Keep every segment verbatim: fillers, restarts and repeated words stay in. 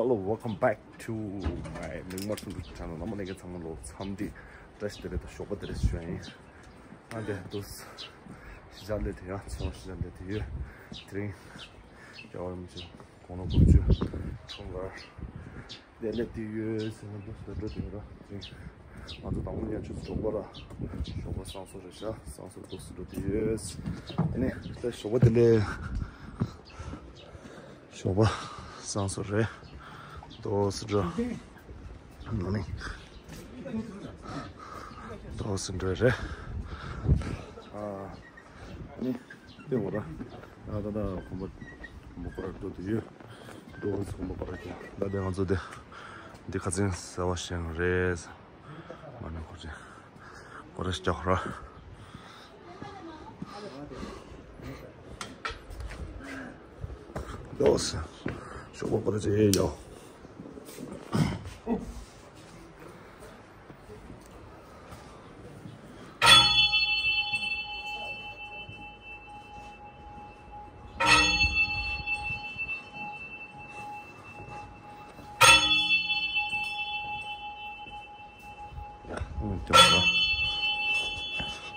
Hello, welcome back to my མིག་དམར་ཐུང་ཐུང་channel. བླ་མ་ལྷན་རྒྱས་ཚང་མ་ལོ་འཚམས་འདྲི་བཀྲ་ཤིས་བདེ་ལེགས་དང་ཞོགས་པ་བདེ་ལེགས་ཞུ་ཡ་ཡིན། ཨ་འདི་དུས་གཞིས་ཆགས་སླེབས་དུས་ཡང་ཚོང་གཞིས་ཆགས་སླེབས་དུས་ཡོད། དེ་རིང་རྒྱལ་བ་རིན་པོ་ཆེ་དགུང་ལོ་དགུ་བཅུ་འཁྲུངས་སྐར་དེ་སླེབས་དུས་ཡོད་ཟེར་ན་འདུག་ཟེར་འགྲོ་དུས་ར་དེ་རིང་ང་ཚོ་དང་པོ་ཉལ་ཆུ་ཚོད་དྲུག་པ་ར་ཞོགས་པ་བསང་གསོལ་རེད་ཤག་བསང་གསོལ་འདུག་ཟེར་འགྲོ་དུས་ཡོད། དེ་ནས་ད་ཞོགས་པ་བདེ་ལེགས། ཞོགས་པ་བསང་གསོལ་རེད། དོ་སི་འགྲོ། ནི། དོ་སི་འགྲོ་རེད། ཨ་ནི། དེ་འོ་ར། ཨ་ད་ད་གོམ་པ་གོམ་པ་པར་འགྲོ་དུ་ཡོད། དོ་སི་གོམ་པ་པར་ཀྱང་ད་དེ་ང་ཚོ་དེ། འདི་ཁ་ཚིན་ཟ་བ་ཞིང་རེད། མ་ཎི་འཁོར་ཅིག་སྐོར་ར་ཞིག་རྒྱག་ར། ཡོས། ཞོགས་པ་པར་ཅིག་ཡོ། ཡ། ཨུ་ཏོ་ར།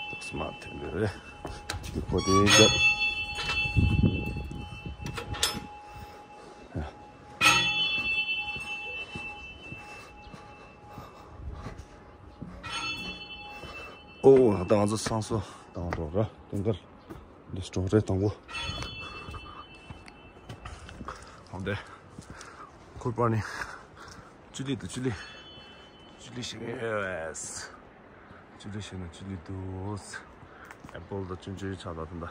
ཏོག་སི་མ་ཐེན་རེ་རེ། ཅིག་གི་ཕོ་དེ་རྒྱབ། ཡ། ཨོ། ད་ང་ཚོ་བསང་གསོལ་བཏང་རོགས་ར། དེང་གར་འདི་སྤྲོ་རེ་དང་པོ། ཧོ་དེ། ཁུར་པ་ནི། ཅི་ལི་དུ་ཅི་ལི། ཅི་ལི་ཞིག་ཡོད། ཅི་ལི་ཞིག་ན་ཅི་ལི་དུ། ཨེ་པལ་དང་ཅུན་ཅུན་ཆ་ད་དུ་འདའ།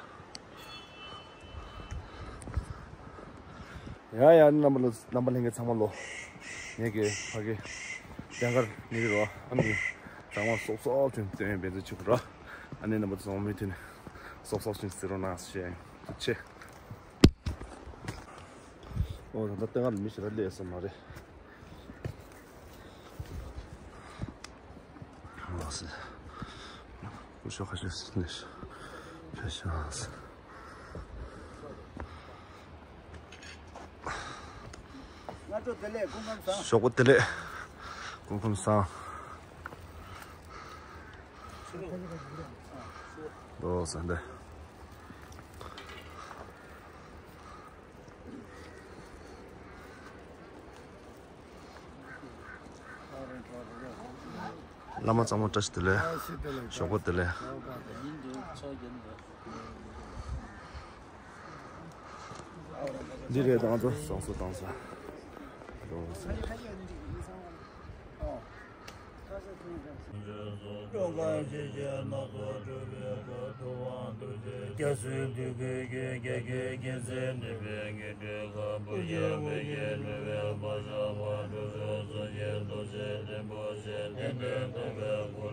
ཡ་ཡ་རྣམ་པ་ལ་རྣམ་པ་ལྷན་རྒྱས་ཚང་མ་ལོ། ངེད་ཀྱི་ཕ་གི་དེང་གར་ནི་རོ་ཨ་མི་ཚང་མ་སོག་སོག་ཅུན་སྟོན་བེད་ཚོད་ཆུ་རོ། ཨ་ནི་རྣམ་པ་ཚང་མ་མི་མཐུན་ནི་སོག་སོག་ཅུན་ཟེར་རོ་ན་ཞེས་ཆེ། ཨོ་ད་ལྟ་སྟེང་ཁ་ལ་མི་ཞིག་ར་སླེབས་ས་མ་རེད། ལགས་སེ། སྐུ་ཞབས་ཁ་ཤས་སླེབས་ཤག་ཕེབས་ཤག་ལགས་སེ། སྔ་དྲོ་བདེ་ལེགས། སྐུ་ཁམས་བཟང་། ཞོགས་པ་བདེ་ལེགས། སྐུ་ཁམས་བཟང་། ལགས་སེ་འདི། བླ་མ་གཙང་མ་བཀྲ་ཤིས་བདེ་ལེགས། ཞོགས་པ་བདེ་ལེགས། འདི་རེད་ད་ང་ཚོ་བསང་གསོལ་བཏང་ས། རྒྱ་མཚོའི་མདུད་ཀྱི་རྒྱལ་ཁྱོན་རྒྱལ་ཁྱོན་མཁྱེན་བརྩེ་ནུས་པའི་དངོས་གྲུབ་ཁམས། བུ་ཁྱོད་བུ་ཁྱོད་འགྲོ་བའི་བར་ཆད་བར་དུ་རྫོགས་སོ་ཞེས་རྡོ་རྗེ་རིན་པོ་ཆེ་གདན་འདྲེན་གཏོར་མའི་སྐུ་ལ།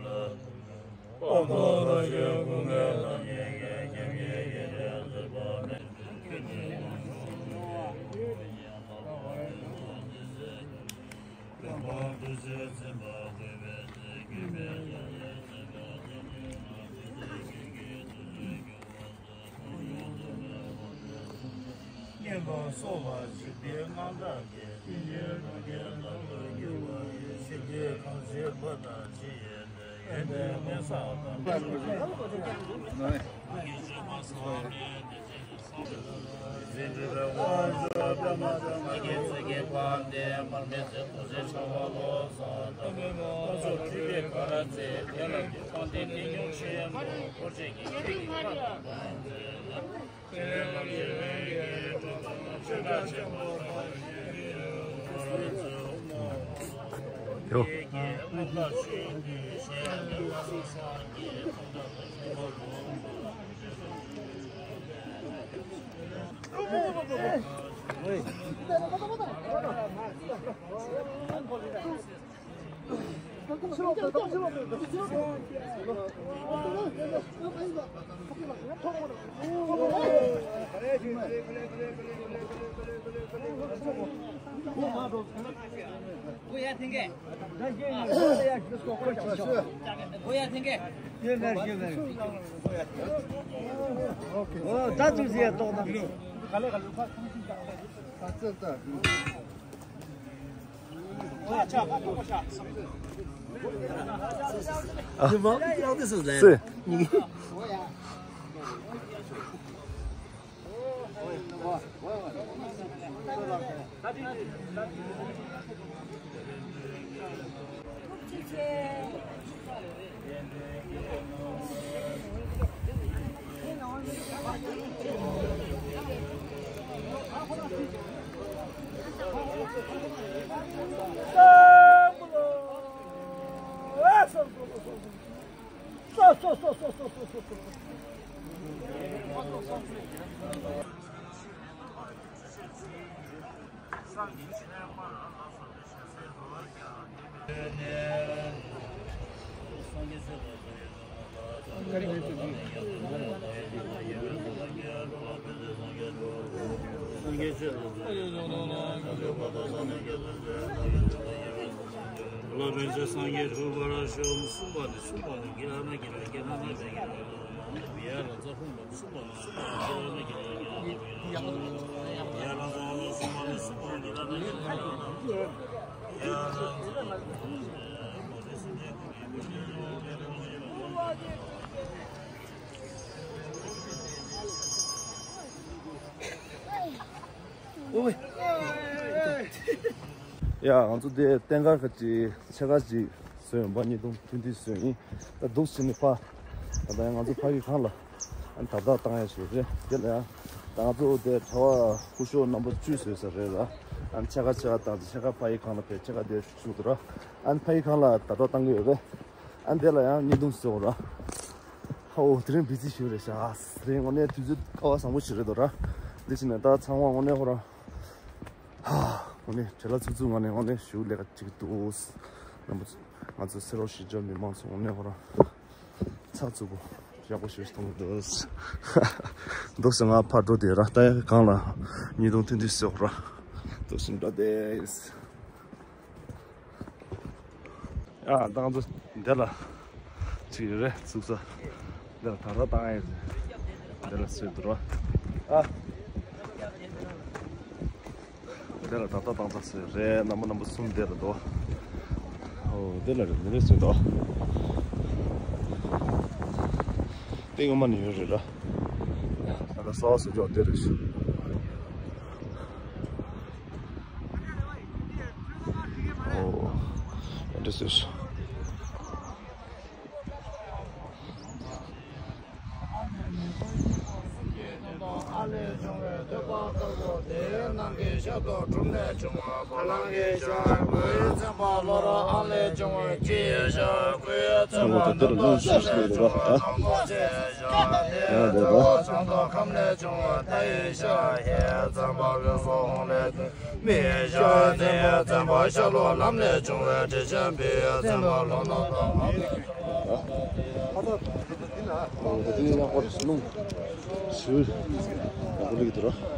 དཔལ་མགོན་རིན་པོ་ཆེ་སྐུ་ལྔའི་ཐམས་ཅད་ཀྱི་སྐྱབས་གནས་ཀྱི་རྗེས་སུ་དཔག་མེད་ཀྱི་ཁྱེད་ཀྱི་ཡོངས་སུ་གསུངས་པའི་ཡིད་ཀྱི་ལྟ་བ་ཡོངས་སུ་འཛིན་སའི་ཀུན་སྤངས་ཐུགས་རྗེས་འཛིན་པ་དགོས་པའི་ཚེ། སྐྱོན་མེད་ཕྱག་རྒྱའི་སེམས་དཔའ་ཐུགས་རྗེ་ལ་ཕྱག་འཚལ་ལོ། བསྙེན་པར་གསོལ་བ་བཞི་པའི་དངངས་སྐྲག་གིས། ཕྱི་ནས་རང་རྒྱལ་ལམ་དུ་བསྒྱུར་བ་ཡི། ཕྱི་རྒྱལ་གང་ཞིག་བུ་དང་གཅིག་ཡིན་ཏེ། ཡོན་ཏན་མེད་བསགས་དང་། ཡོ། Ah, you want me to tell this is that? ཡ། ང་ཚོ་དེ་རྟེན་ཁ་ཁ་ཅིག་ཕྱེད་ཀ་ཅིག་བཟོས་ཡོང་པ། ཉིས་སྟོང་ཐུང་ཐུང་བཟོས་ཡིན། ད་འདུག་ཕྱིན་ནས་ཕ། ད་ལྟ་ཡང་ང་ཚོ་ཕ་གི་ཁང་ལ་ཨ་ནི་དར་ཐག་བཏང་ཡ་ཞིག་རེད། དེ་ལ་ཡང་ད་ང་ཚོ་དེ་གྲྭ་པ་སྐུ་ཞབས་རྣམ་པ་བཅུ་བཟོས་ས་རེད་ལ། ཨ་ནི་ཕྱེད་ཀ་ཕྱེད་ཀ་བཏང་ཚེ་ཕྱེད་ཀ་ཕ་གི་ཁང་ལ་ཕེབས། ཕྱེད་ཀ་དེ་བཞུགས་འདུག་ར། ཨ་ནི་ཕ་གི་ཁང་ལ་དར་ཐག་བཏང་གི་ཡོད་རེད། ཨ་ནི་དེ་ལ་ཡང་བརྙན་ཐུང་བཟོ་ར། ཧའོ། དེ་རིང་བི་ཛི་ཞིག་རེད་ཤག་རེད། དངོས་གནས་དུས་ཚོད་སྐལ་བ་བཟང་པོ་ཞིག་རེད་འདུག་ར། འདི་ཕྱིན་ནས་ད་ཚང་མ་དངོས་གནས་ཧོ་ར། ཧ། དངོས་གནས་བྲེལ་བ་ཚུགས་ཚུགས་ངང་ནས་དངོས་གནས་ཞུ་ལས་ཀ་བྱེད་ཀྱི་འདུག་རྣམ་པ་ཚོ། ང་ཚོ་སེ་རོ་ཞི་ལྕོག་མི་མང་ཚོ་དངོས་གནས་ཧོ་ར། ཚགས་ཚུད་པོ་ཡག་པོ་ཞིག་མཐོང་གི་འདུག་འདུག་སེ་ང་ཕར་འགྲོ་དེ་ར། ད་ཡང་གང་ལ་ཉིས་སྟོང་ཐུང་ཐུང་བཟོས་ཧོ་ར། འདུག་སེ་འགྲོ་དེ། ཡ། ད་ང་ཚོ་འདི་ལ་ཅིག་རེད། ཚུགས་ས་འདི་ལ་དར་ཐག་བཏང་ཡས་རེད། འདི་ལ་སོས་འདུག་ར། ཨ། འདི་ལ་དར་ཐག་བཏང་ས་སོས་རེད། རྣམ་པ་རྣམ་པ་གསུམ་འདི་ལ་འདུག་ཨོ། འདི་ལ་རེད། འདི་ལ་སོས་འདུག་སྟེང་ངོ་མ་ནས་ཡོད་རེད་ར། ད་ལྟ་གསར་པ་བཟོ་ཅོག་འདི་རེད་ཤག་ཨོ། འདི་སོས་ཤག་ཨ་ལས་བྱུང་བའི་ཐོད་པ་ལྟ་བུ་དེ། ནང་གི་ཤ་དང་གྲུབ་ནས་བྱུང་བ། ཕ་ལང་གི་ཤ་ཁོའི་མཚན་པ་ལོ་ར། ཨ་ལས་བྱུང་བའི་ཁྱི་ཡི་ཤ་ཁོའི་མཚན་པ་འདོད་པ། ཤ་ལས་བྱུང་བའི་ནམ་མཁའ་ཆེ་ཤ་དེ། བྱང་དང་ཁམས་ལས་བྱུང་བའི་མཐའ་ཡི་ཤ་ཡི་མཚན་པ། འོད་སྲུང་ཧཱུྃ་ལས་བྱུང་མི་ཡི་ཤ་དེ། མཚན་པ་ཤ་ལོ་ལམ་ལས་བྱུང་བའི་དྲི་ཞིམ་པའི་མཚན་པ། ལྷོ་ནུབ་དང་བར་ནས་ཨོ། ད་དེ་ཡག་པོ་རེད། ལུང་ཞུ་ཡག་པོ་ལུག་འདུག་ར།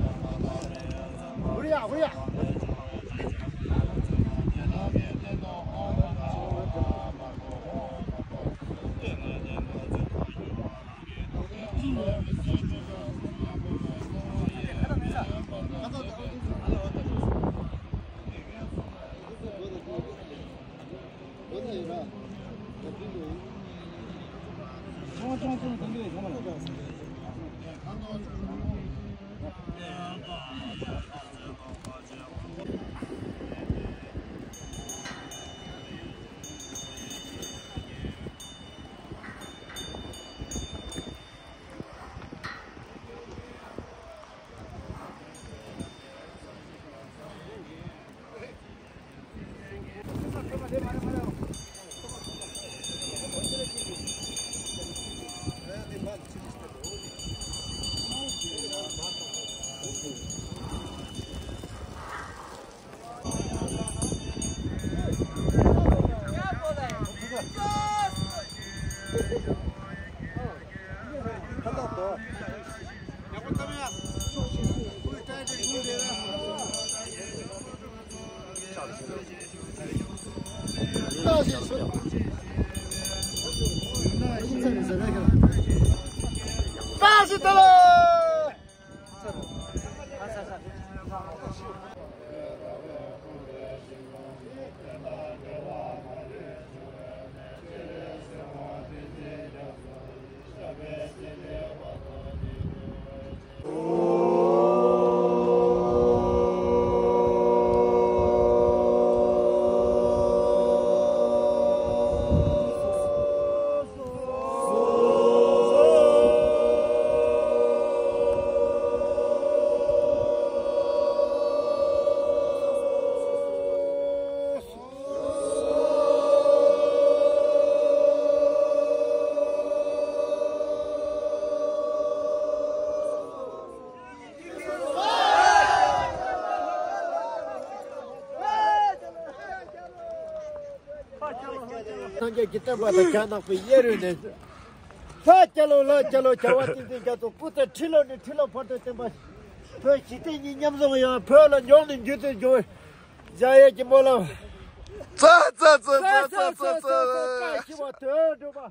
ཀྱི་བསྟན་པ་དང་བྱ་ནག་པའི་གཡས་རུ་ནས། ལྷ་རྒྱལ་ལོ་ལྷ་རྒྱལ་ལོ་བྱ་བ་ཏིང་འཛིན་རྒྱ་མཚོ་སྐུ་ཚེ་ཁྲི་ལོ་ནས་ཁྲི་ལོ་བར་དུ་བརྟན་པ། བོད་ཞི་བདེ་གཉིས་མཉམ་བཟུང་ཡོང་། བོད་ལ་མྱོང་ནས་འགྱུར་དུ་འགྱུར། འཇམ་དབྱངས་ཀྱི་སྨོན་ལམ། ཙ་ཙ་ཙ་ཙ་ཙ་ཙ། བཀྲ་ཤིས་པ་དོན་འགྲུབ་པ།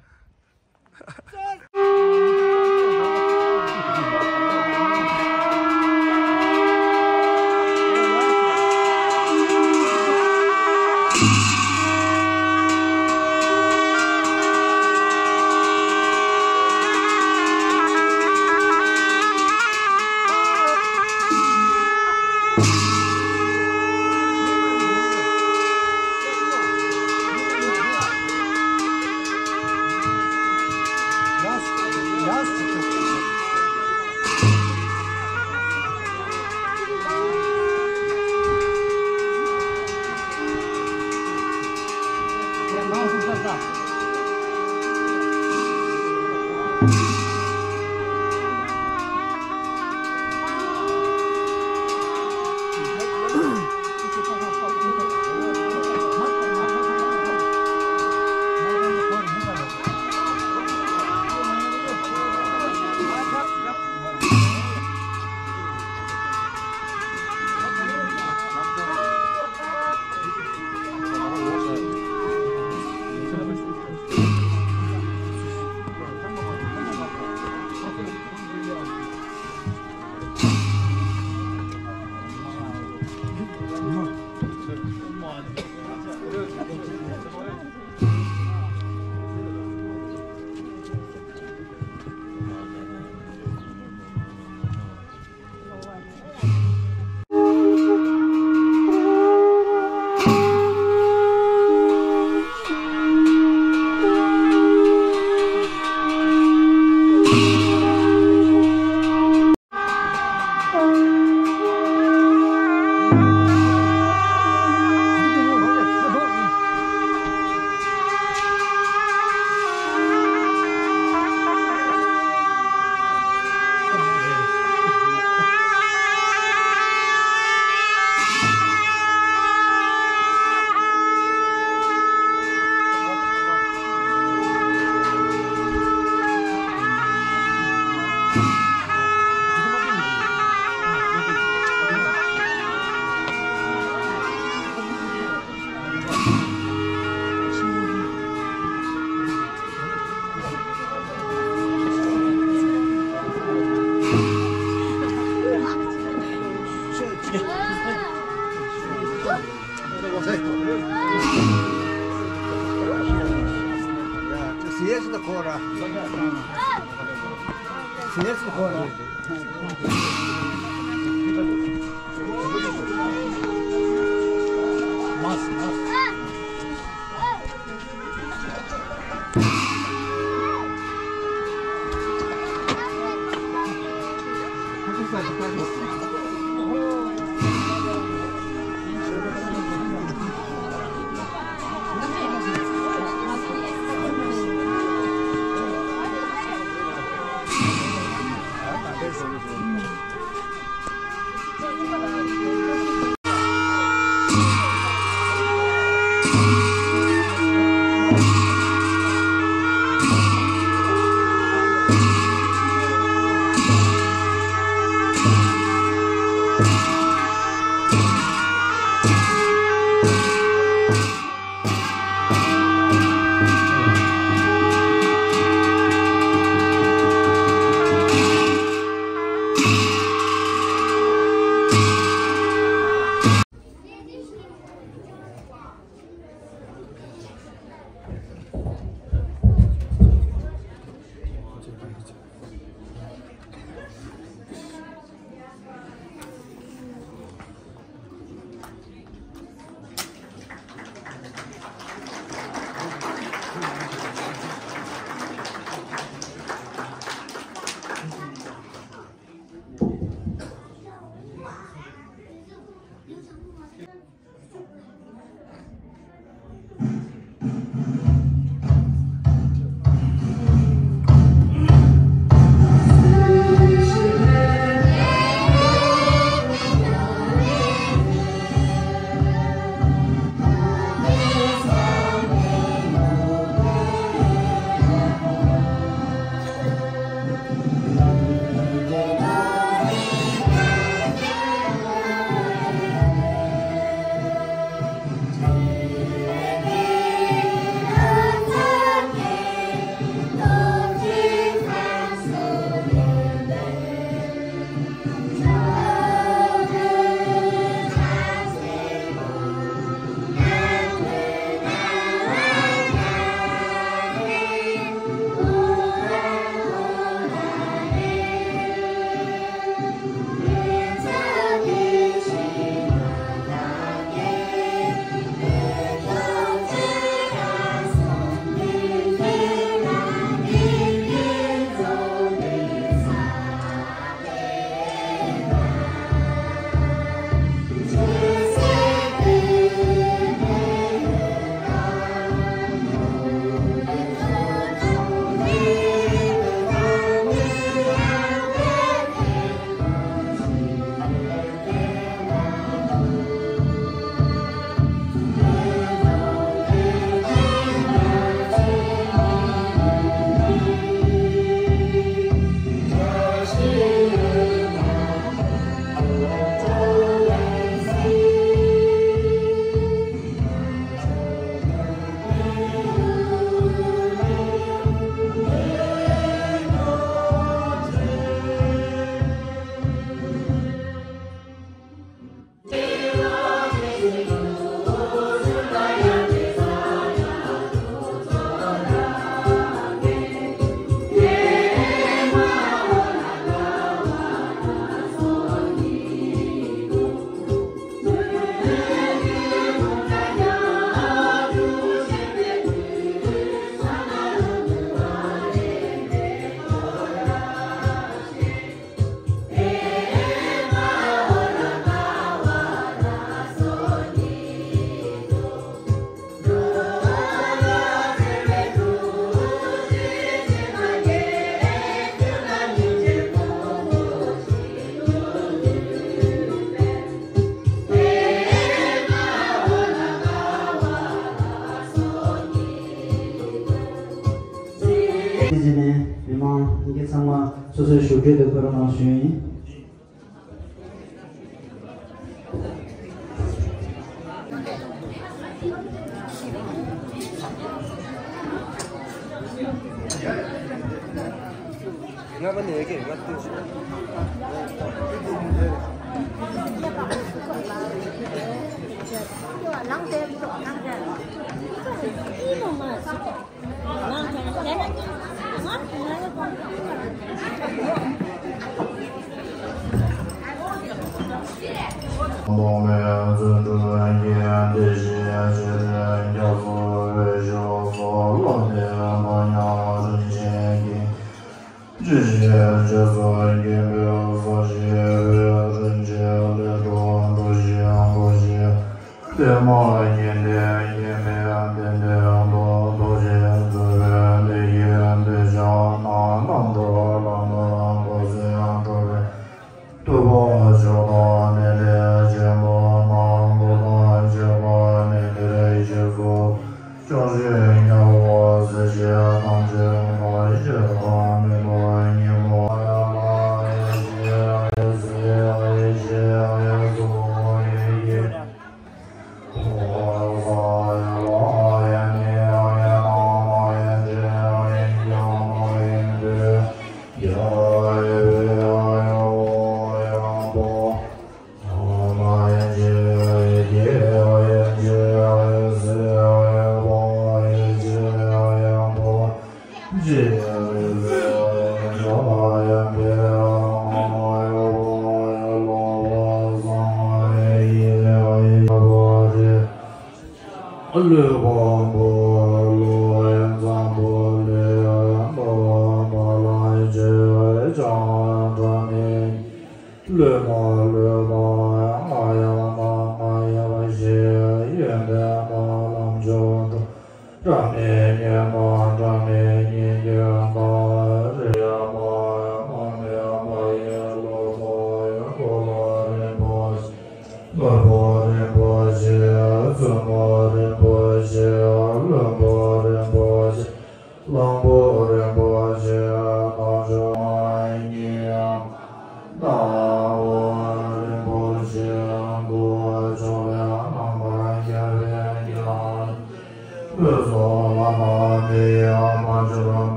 སོ་སོའི་བཞུགས་གྲལ་དུ་འཁོད་རོགས་གནང་ཞུ་ཡ་ཡིན།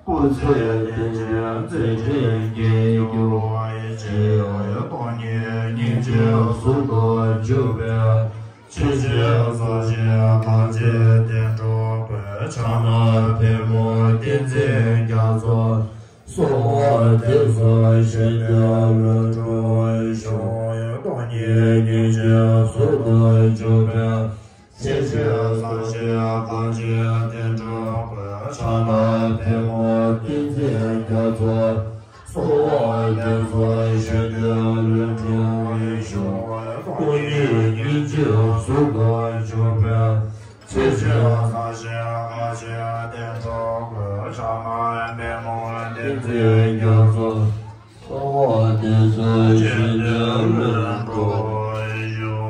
སྐུ་ཚེ་བརྟན་ཅིང་མཛད་འཕྲིན་རྒྱས་གྱུར་ཅིག་སྟོང་ཉིད་སྙིང་རྗེའི་གཟུགས་སུ་གྱུར་པའི། ཆོས་རྗེ་ས་སྐྱའི་དགེ་བསྙེན་བསྟན་འགྲོ་ཀུན། ཕྱག་ན་པདྨོ་བདུད་རྩིའི་རྒྱ་མཚོ། གསོལ་བ་འདེབས་སོ་བཞེད་དོན་ལྷུན་གྲུབ་ཤོག་སྟོང་ཉིད་སྙིང་རྗེའི་གཟུགས་སུ་གྱུར་པའི། ཆོས་རྗེ་ས་སྐྱའི་དགེ་བསྙེན་བསྟན་འགྲོ་ཀུན། ཕྱག་ན་པདྨོ་བདུད་རྩིའི་རྒྱ་མཚོ། གསོལ་བ་འདེབས་སོ་བཞེད་དོན་ལྷུན་གྲུབ་ཤོག་སྟོང་ཉིད་སྙིང་རྗེའི་གཟུགས་སུ་གྱུར་པའི། ཆོས་རྗེ་ས་སྐྱའི་དགེ་བསྙེན་བསྟན་འགྲོ་ཀུན། ཕྱག་ན་པདྨོ་བདུད་རྩིའི་རྒྱ་མཚོ། གསོལ་བ་འདེབས་སོ་བཞེད་དོན་ལྷུན་གྲུབ་ཤོག་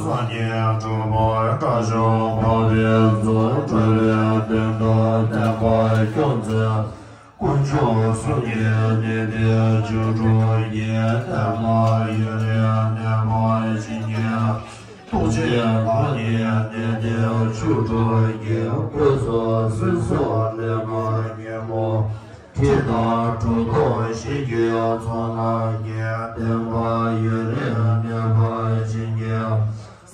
སངས་རྒྱས་གྲུབ་པ་དགྲ་བཅོམ་པ་འཕགས་པའི་གཙུག་ཏོར། གྲོལ་བའི་བདེན་མཐའ་བསྟན་པ་སྐྱོང་མཛད། དཀོན་མཆོག་གསུམ་གྱི་གནས་བརྟན་བཅུ་དྲུག་གི། བསྟན་པ་ཡུན་རིང་གནས་པར་བྱིན་གྱིས། ཐུགས་རྗེ་གང་གིས་གནས་བརྟན་བཅུ་དྲུག་གི། སྐུ་གསུང་ཐུགས་སུ་ལེགས་པར་ཉོན་མོངས། ཁྲིམས་དང་གྲུབ་ཐོབ་བཞི་ཀྱི་ཚོགས་རྣམས་ཀྱིས། བསྟན་པ་ཡུན་རིང་གནས་པར་བྱིན་གྱིས།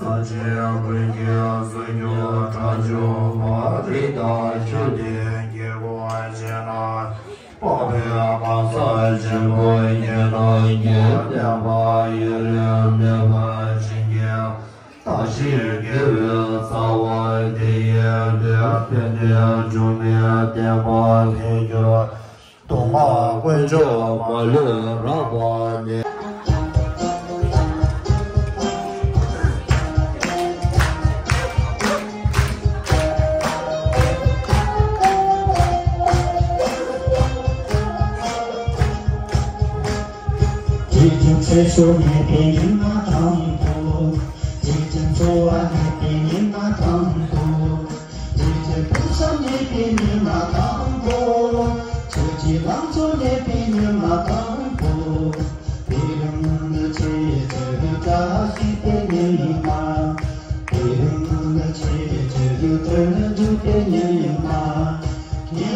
སངས་རྒྱས་ཀུན་གྱི་གཙུག་གྱུར་དགྲ་བཅོམ་པ། རིགས་དང་ཆོས་དང་དཀྱིལ་འཁོར་ཆེ་རྣམས། འཕགས་པའི་གང་ཟག་ཆེན་པོ་བརྒྱ་རྣམས་ཀྱིས། བསྟན་པ་ཡུན་རིང་གནས་པར་བྱིན་གྱིས། བདག་གཞན་དགེ་བའི་རྩ་བ་དེ་ཡི་ལུས། ཕན་བདེའི་འབྱུང་གནས་བསྟན་པ་འཕེལ་འགྱུར། མདོ་སྔགས་དཀོན་མཆོག་མ་ལུས་རག་པ་ནས། རིགས་ཀྱི་ཚེ་སྲོག་ཉེས་པའི་ཉི་མ་དང་པོ། རིགས་ཀྱི་འཚོ་བ་ཉེས་པའི་ཉི་མ་དང་པོ། རིགས་ཀྱི་ཕུན་སུམ་ཉེས་པའི་ཉི་མ་དང་པོ། ཆོས་ཀྱི་ལང་ཚོ་ཉེས་པའི་ཉི་མ་དང་པོ། དེ་རིང་ནི་ཆོས་ཀྱི་བཀྲ་ཤིས་པའི་ཉི་མ། དེ་རིང་ནི་ཆོས་ཀྱི་དོན་འགྲུབ་པའི་ཉི་མ། ཉེ་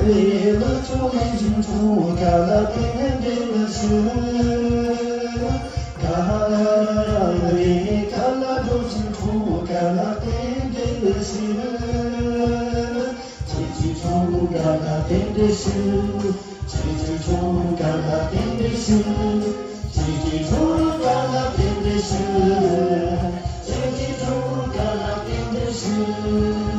བའི་ལོ་ཕྱོགས་ལས་བཞིན་འཁྲུངས་ག་ལ་བརྟན་འབྲེལ་ཞུ། ག་རེ་ག་ལ་འགྲོ་བཞིན་འཁྲུངས་ག་ལ་བརྟན་འབྲེལ་ཞུ། ཆོས་ཀྱི་འཁྲུངས་ག་ལ་བརྟན་འབྲེལ་ཞུ། ཆོས་ཀྱི་འཁྲུངས་ག་ལ་བརྟན་འབྲེལ་ཞུ། ཆོས་ཀྱི་འཁྲུངས་ག་ལ་བརྟན་འབྲེལ་ཞུ། ཆོས་ཀྱི་འཁྲུངས་ག་ལ་བརྟན་འབྲེལ་ཞུ།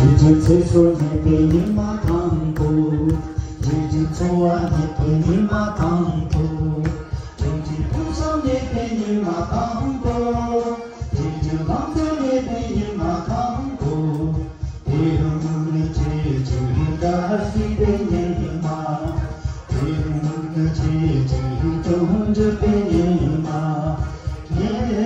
རིགས་ཀྱི་ཚེ་སྲོག་ཉེས་པའི་ཉི་མ་དང་པོ། རིགས་ཀྱི་འཚོ་བ་ཉེས་པའི་ཉི་མ་དང་པོ། རིགས་ཀྱི་ཕུན་སུམ་ཉེས་པའི་ཉི་མ་དང་པོ། རིགས་ཀྱི་ལང་ཚོ་ཉེས་པའི་ཉི་མ་དང་པོ། དེ་རིང་ནི་ཆོས་ཀྱི་བཀྲ་ཤིས་པའི་ཉི་མ། དེ་རིང་ནི་ཆོས་ཀྱི་དོན་འགྲུབ་པའི་ཉི་མ། ཉེ་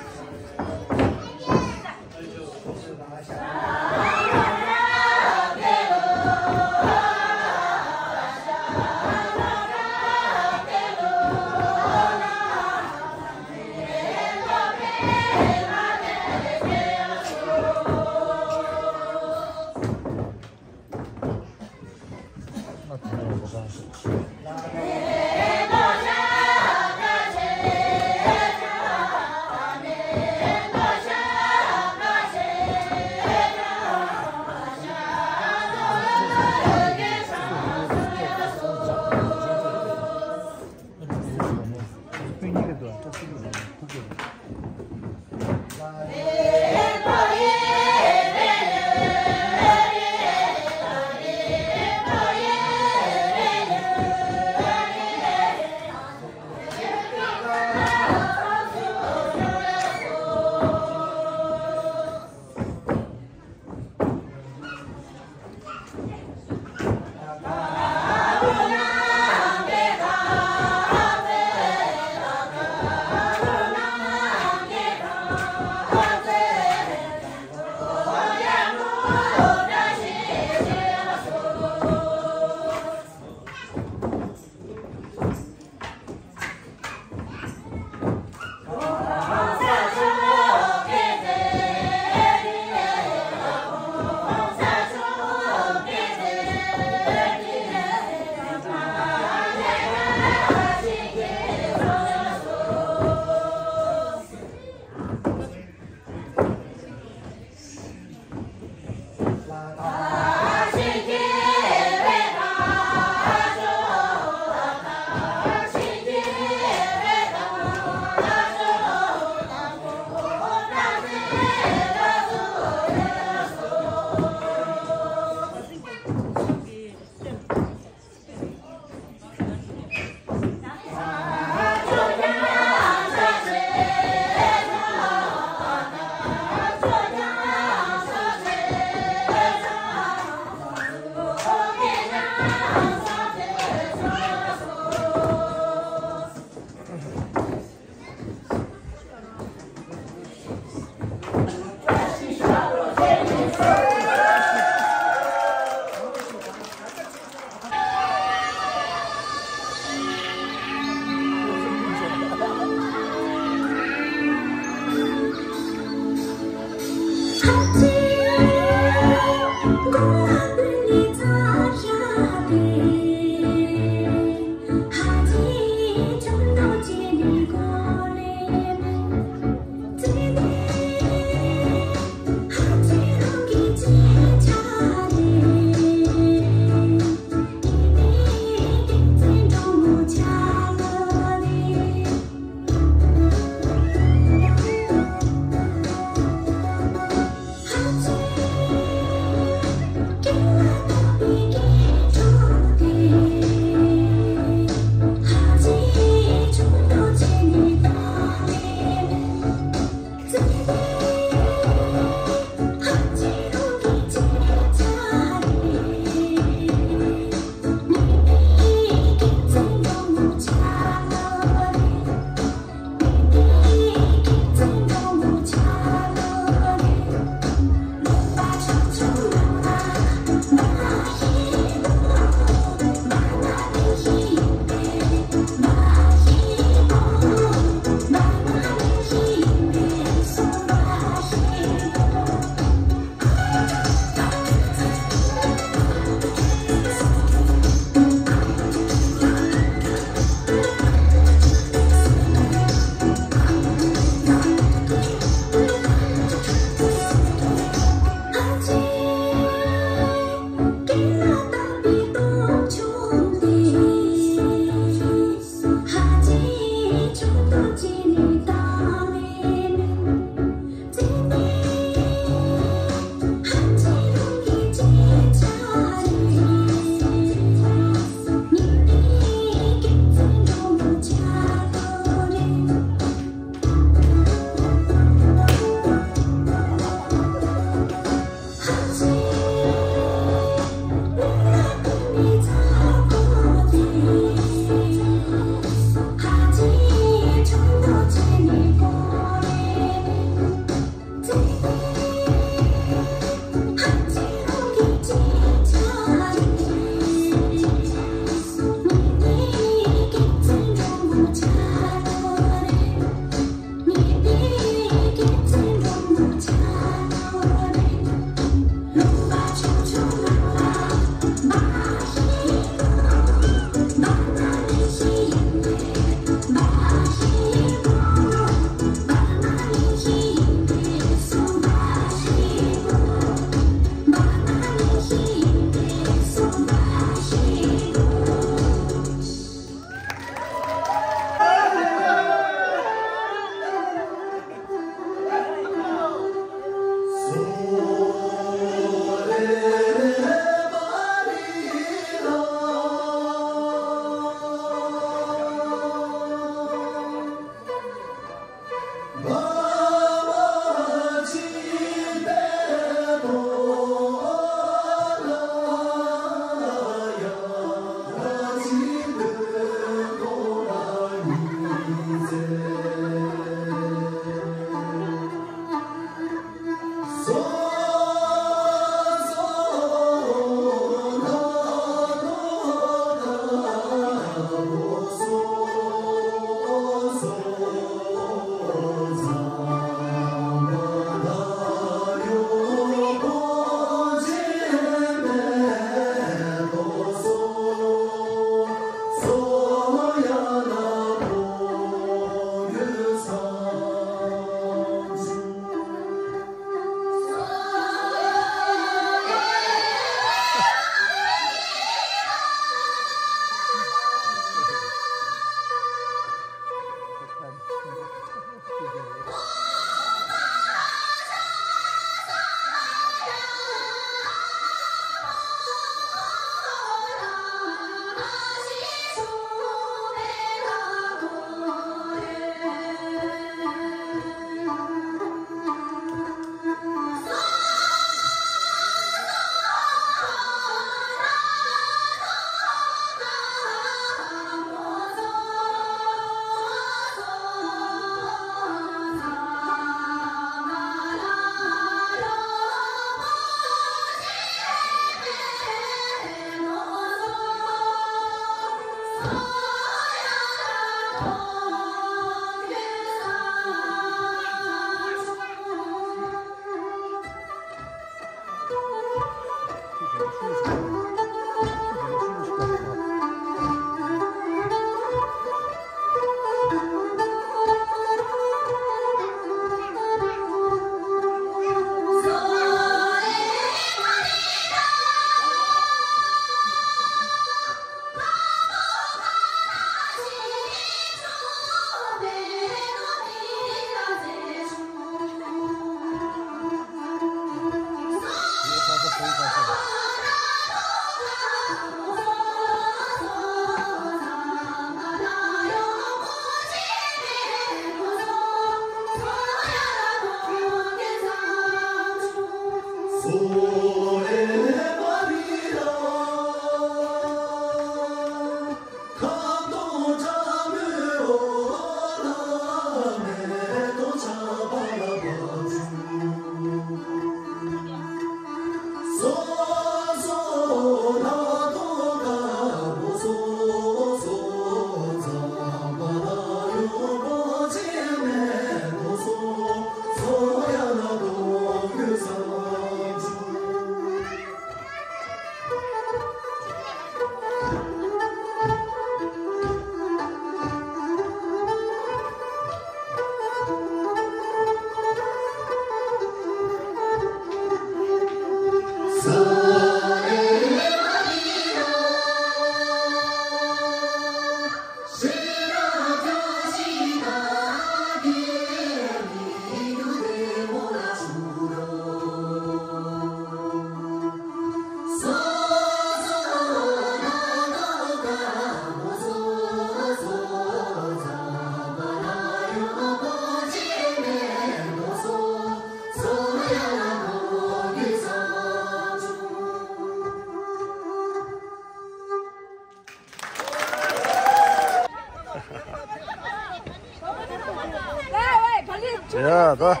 ད།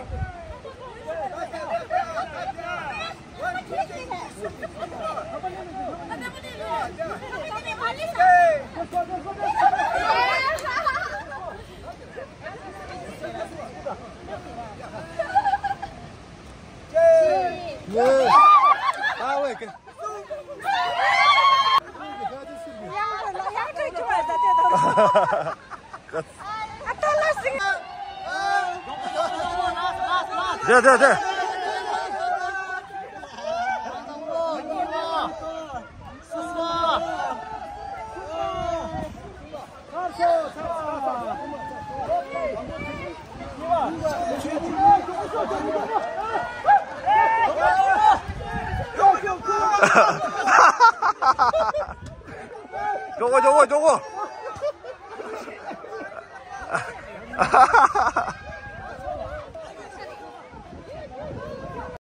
ད་ད་ད། ཇོ་བོ་ཇོ་བོ་ཇོ་བོ།